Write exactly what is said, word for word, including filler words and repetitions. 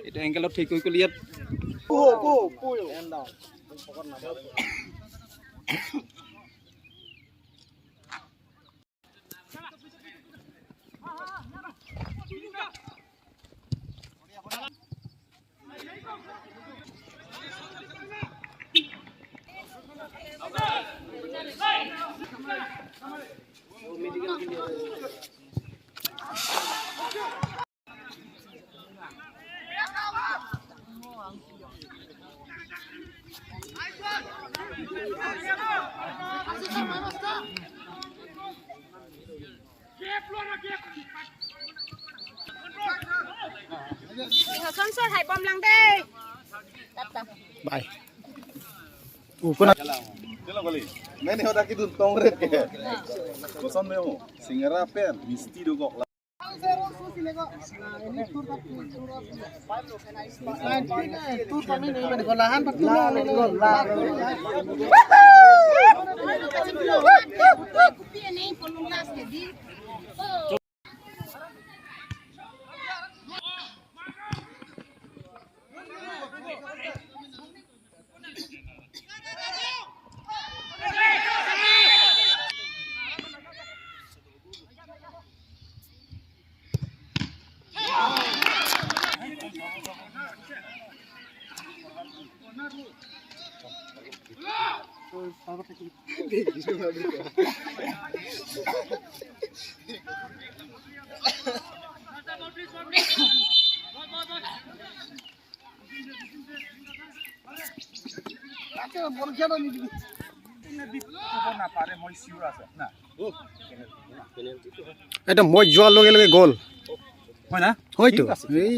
Itu angle-ot thik koi koliat. Sonsor hai bom lang dei. Bye. Ukuna. Chalo kali. Main hoda kidun tongret ke. Koson memo. Singara pen misti dogok la. Ekdom moi joৱাৰ লগে লগে গ'ল। হয় না? হয়তো। ঠিক আছে। এই